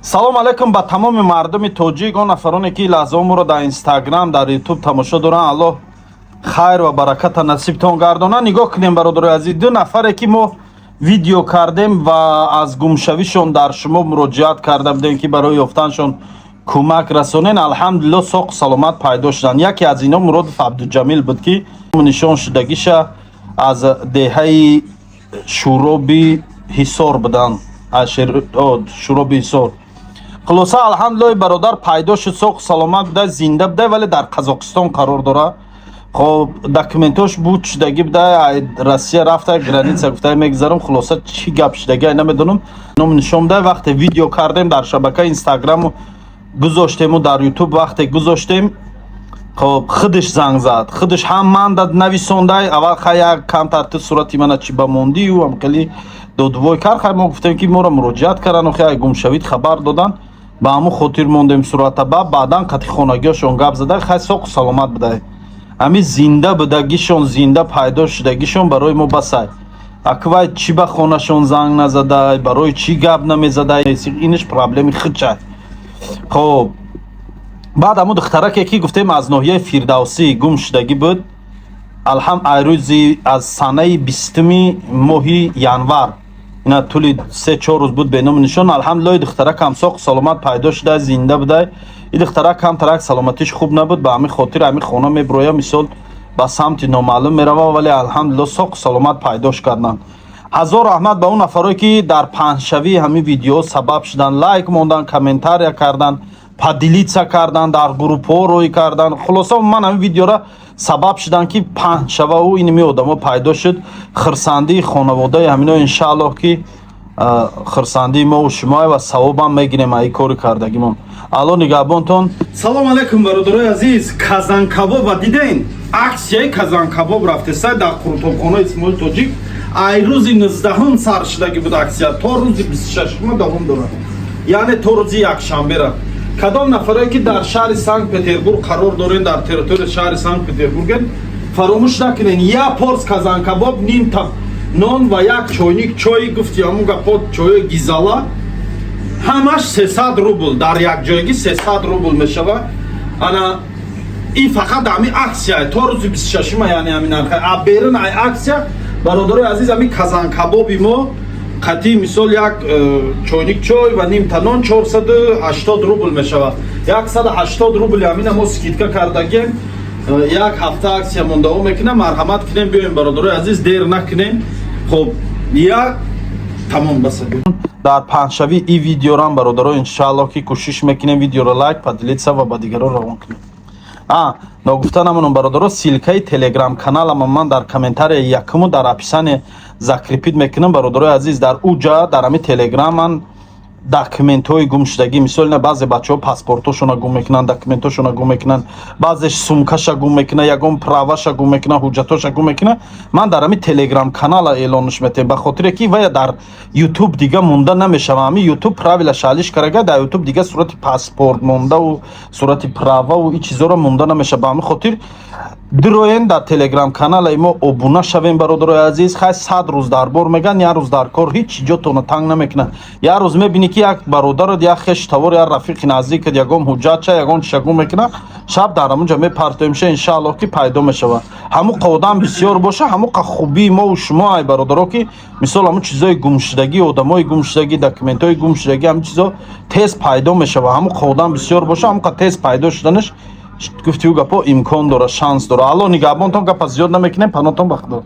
Салом алейкум ба тамоми мардуми тоҷик, он нафароне, ки лаҳзаҳо моро дар Инстаграм, дар Ютуб тамошо доранд. Аллоҳ хайр ва бараката насибтон гардона. Нигоҳ кунем, бародарои азиз, ду нафаре, ки мо видео кардем ва аз гумшавишон дар шумо муроҷиат карда будем, ки барои ёфтаншон кӯмак расонен, алҳамдулилло, соқу саломат пайдо шуданд. Яке аз инҳо Муродов Абдуҷамил буд, ки нишон шудагиша аз деҳаи Шӯроби Ҳисор буданд, аз Шӯроби Ҳисор. Хулоса, алҳамдулиллоҳ, бародар пайдо шуд, соқу саломат буда, зинда буда, вале дар Қазоқистон қарор дорад. Хоб, документош буд шудагӣ буда, ай Россия рафта, граница гуфта, мегзарам. Хулоса, чӣ гап шудагӣ, ай намедонам. Ном нишон буда, вақте видео кардем, дар шабакаи Инстаграму гузоштему дар Ютуб вақте гузоштем, хоб, худаш занг зад, худаш ҳам ман дад нависондай. Аввал хай як камтар ту сурати мана чӣ ба мондию ҳам хеле додувой кард. Хай, мо гуфтем, ки моро муроҷиат кардану хай гумшавид хабар додан, ба ҳамун хотир мондем сурата. Ба баъдан қати хонагиҳошон гап зада, хай, соқу саломат будай. Ҳами зинда будагишон, зинда пайдо шудагишон барои мо басай. Аквай чӣ ба хонашон занг назадай, барои чӣ гап намезадай, иниш проблеми худчай. Хоб, баъд ҳамун духтараке, ки гуфтем, аз ноҳияи Фирдавсӣ гум шудагӣ буд, алҳам айрӯзи аз санаи 20-уми моҳи январ, ина тӯли 3-4 рӯз буд беному нишон. Алҳамдулиллоҳ, духтарак ҳам соқу саломат пайдо шуда, зинда будай. И духтарак камтарак саломатиш хуб набуд, ба ҳамин хотир ҳамин хона меброя, мисол, ба самти номаълум мерава, вале алҳамдулиллоҳ, соқу саломат пайдош карданд. Ҳазор раҳмат ба он нафарое, ки дар паҳншавии ҳамин видео сабаб шуданд, лайк мондан, комментария кардан, поделиться кардан, дар группҳо рӯй кардан. Хулоса, ман ҳамин видеора сабаб шуданд, ки паҳн шава ин инми одамо пайдо шуд. Хирсандии хонаводаи ҳамино, иншааллоҳ, ки хирсандии мову шумо ва савобам мегирем аи кори кардагимон. Алло нигаҳбонтон. Салом алейкум, бародарои азиз. Казанкабоба диден? Аксияи казанкабоб рафтеса дар қурутобхонаи Исмоил Тоҷик. Ай рӯзи 19-ум сар шудагӣ буд аксия, то рӯзи 26-ума давом дорад, яъне то рӯзи якшанбера. Кадом нафарое, ки дар шаҳри Санкт Петербург қарор дорен, дар территорияи шаҳри Санкт Петербурген, фаромӯш накунен: як порс казанкабоб, нимта нон ва як чойник чой, гуфти ҳамун гапо, чои гизала, ҳамаш 300 рубл. Дар якҷоягӣ 300 рубл мешавад. Ана ин фақат ҳамин аксия то рӯзи 26-ума, яъне ҳамин нарха. А берун ай аксия, бародарои азиз, ҳамин казанкабоби мо қатъи, мисол, як чойник чой ва нимта нон 480 рубл мешавад. 180 рубли ҳамина мо скидка кардагем. Як ҳафта аксия мондао мекунам. Марҳамат кунем, биёем, бародарои азиз, дер накунем. Хоб, як тамом, баса. Дар паҳншавии ин видеорам, бародаро, иншааллоҳ, ки кӯшиш мекунем, видеоро лайк, поделиться ва ба дигарон равон кунем. А ногуфта намонам, бародаро, ссылкаи Телеграм каналама ман дар комментария якуму дар описание закрепить мекунам. Бародарои азиз, дар уҷа, дар ҳамин Телеграм, ман документҳои гумшудагӣ, мисол, ина баъзе бачаҳо паспортошона гум мекунанд, документошона гум мекунанд, баъзеш сумкаша гум мекунад, ягон праваша гум мекунад, ҳуҷҷатоша гум мекунад, ман дар ҳамин Телеграм канала эълонш метем, ба хотире ки вая дар Ютуб дига монда намешава. Ҳамин Ютуб правила шалиш карага, дар Ютуб дига сурати паспорт мондаву сурати прававу ин чизоро монда намешава. Ба ҳамин хотир дироен, дар Телеграм каналаи мо обуна шавем, бародарои азиз. Хай, 100 рӯз дар бор меган, як рӯз дар кор ҳеҷ ҷотона танг намекунад. Як рӯз мебинӣ, ки як бародарат, як хеш тавор, як рафиқи наздикат ягон ҳуҷҷатча, ягон чиша гум мекунад, шаб дар ҳамун ҷо мепартоемша, иншааллоҳ, ки пайдо мешавад. Ҳамун одам бисёр боша, ҳамун қа хубии мову шумо ай, бародаро, ки мисол, ҳамун чизои гумшудагӣ, одамои гумшудагӣ, документҳои гумшудагӣ, ҳамин чизо тез пайдо мешавад. Ҳамун одам бисёр боша, ҳамун қа тез пайдо шуданаш, гуфтиу гапо, имкон дора, шанс дора. Алло нигаҳбонтон, гапа зиёд намекунем. Панотон ба Худо.